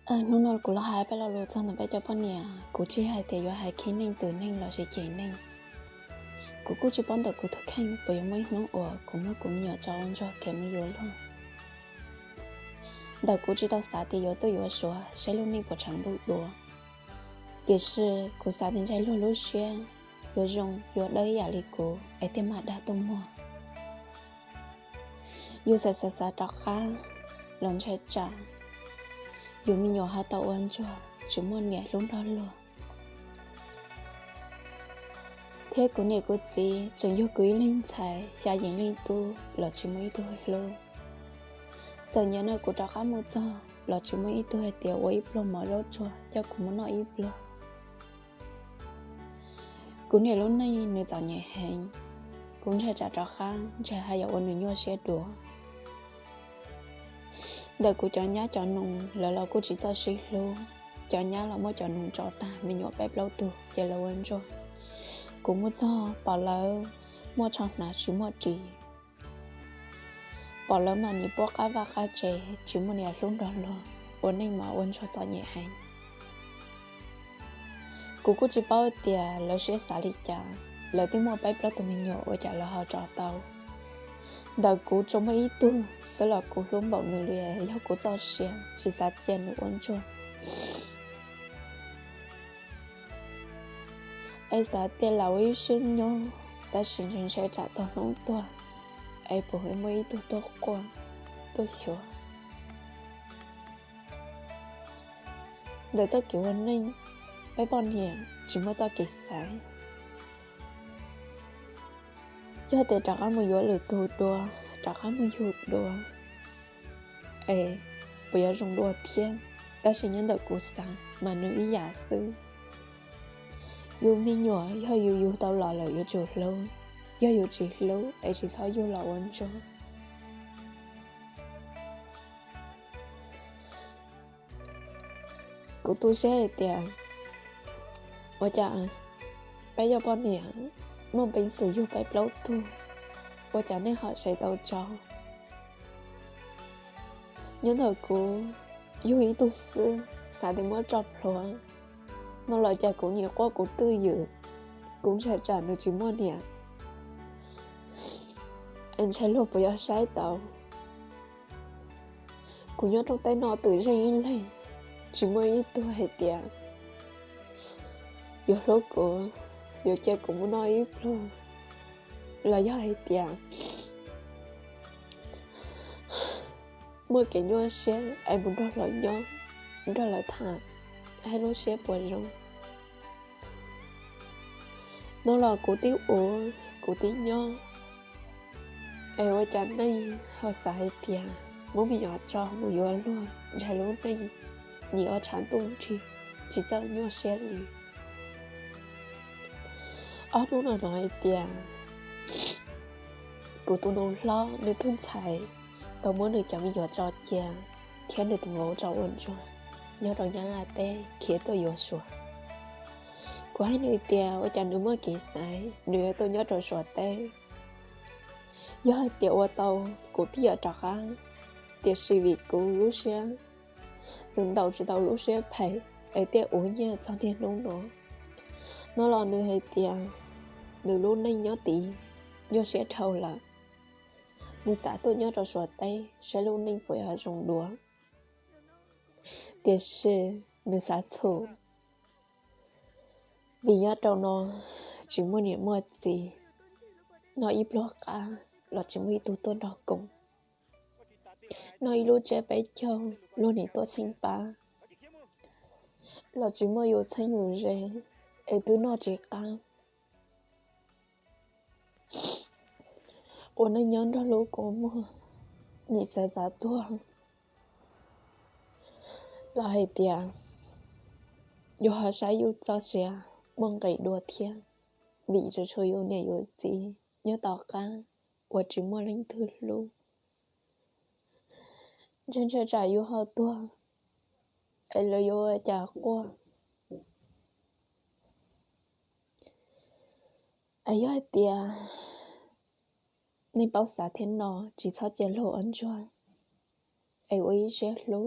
Hnub no kuv los hais peb lo lus txog ntawm peb cov poj niam. Kuv tsis hais tias yuav hais khib neeg twm neeg los sis cem neeg. Kuv kuj tsis paub ntawm kuv tus kheej puas yuav muaj ib hnub uas kuv muab kuv me nyuam tso ua ntsuag khiav mus yuav luag. Ntawm kuv tsis tau xav tias yuav tuaj yuav Suav saib lub neej puas tshav ntuj dua, tiam sis kuv xav tias ntshe luag lub siab yuav zoo yuav dawb ib yam li kuv es thiaj mam dag tuaj muag. Yus xav xav xav rov qab los ntshai tsam yus me nyuam ho tau ua ntsuag tsis muaj niam hlub nrog luag. Thiab kuv niam kuv txiv tseem yug kuv ib leeg ntxhais xya yees leej tub los tsis muaj ib tug hlub. Txawm nyab no kuv rov qab mus txog los tsis muaj ib tug hais tias ua ib pluag mov zaub tsuag coj kuv mus noj ib pluag. Kuv niam lub neej nws txom nyem heev, kuv ntshai tsam rov qab ntshe haj yam ua nws nyuaj siab dua. Ntawm kuv cov nyab cov nus lawv los kuj tsis txawj sib hlub, cov nyab los muab cov nus tso tag me nyuam peb plaub tug ces lawv ua ntsuag. Kuv mus txog pom lawv muaj tsho hnav tsis muaj ris, pom lawv mas nim puab qab vaj qab tsev tsis muaj niam hlub nrog luag, ua neej mas ua ntsuag txom nyem heev. Kuv kuj tsis paub tias lawv siab xav li cas, lawv twb muaj peb plaub tug me nyuam ua cas lawv ho tso tau. Ntawm kuv tsuas muaj ib tug xwb los kuv hlub npaum nws li, yog kuv txoj sia tsis xav cia nws ua ntsuag. Es xav tias lam ua ib siab nyob, tab sis ntshai tsam txog hnub tuag es puas muaj ib tug tuaj quaj tuaj xyuas. Ntawm txoj kev ua neej, peb poj niam tsis muaj txoj kev xaiv. Yog tias rov qab mus yuav lwm tus dua, rov qab mus yug dua, es puas yuav zoo dua thiab? Tab sis nyob ntawm kuv xav mas nws ib yam xwb. Yus me nyuam yog yus yug tau los lawm yuav tsum hlub, yog yus tsis hlub es tsis txhob yug los ua ntsuag. Kuv tu siab hais tias ua cas peb yog poj niam muaj peev xwm yug peb plaub tug, ua cas nej ho sev tau tso. Nyob ntawm kuv yug ib tug xwb xav tias muab tso plhuav, no los cas kuv nim quaj kuv twj ywm, kuv ntshai tsam nws tsis muaj niam, es ntshai luag puas yog saib tau. Kuv nyob rau teb no twm zeej ib leeg, tsis muaj ib tug hais tias yuav hlub kuv, yuav cia kuv mus noj ib pluag, los yog hais tias muaj kev nyuaj siab es mus nrog lawv nyob, nrog lawv tham, hais lub siab puas zoo. No los kuv tib ua, kuv tib nyob, es ua cas neeg ho xav hais tias muab me nyuam tso mus yuav luag ntshai lub neej nim ua tshav ntuj nrig, tsis txawj nyuaj siab li. Ob hnub no hnov hais tias kuv tus nus hlob nws tus ntxhais tau muab nws cov me nyuam tso cia thiab nws tus vauv tso ua ntsuag nyob rau Nyab Laj teb khiav tuaj yuav Suav. Kuv hais nws tias ua cas nws muaj kev xaiv nws yuav tuaj nyob rau Suav teb. Yog hais tias ua tau kuv twb yuav rov qab, tiam sis vim kuv lub siab, nws ntaus tsis tau lub siab phem es thiaj ua nyiaj txog niaj hnub no. No los nws hais tias nws lub neej nyob tid nyuaj siab dhau lawm, nws xav tuaj nyob rau Suav teb saib lub neej puas yuav zoo dua, tiam sis nws xav txhum vim nyob rau no tsis muaj niam muaj txiv, noj ib pluag qab los tsis muaj ib tug tuaj nrog koom, noj ib lub tsiab peb caug luag nim tuaj txheeb pab los tsis muaj yus txheeb yus ze, es twb noj tsis qab. Ua neej nyob nrog lub kua muag, nim xav xav tuag los hais tias yus ho saib yus txoj sia muaj nqis dua thiab, vim tsuas tshuav yus niam yus txiv nyob tom qab uas tsis muaj leej twg hlub. Ntshai ntshai tsam yus ho tuag es lawv yuav ua cas quaj. Es yog hais tias nej paub xav thiab no tsis txhob cia luag ua ntsuag, es ua ib siab hlub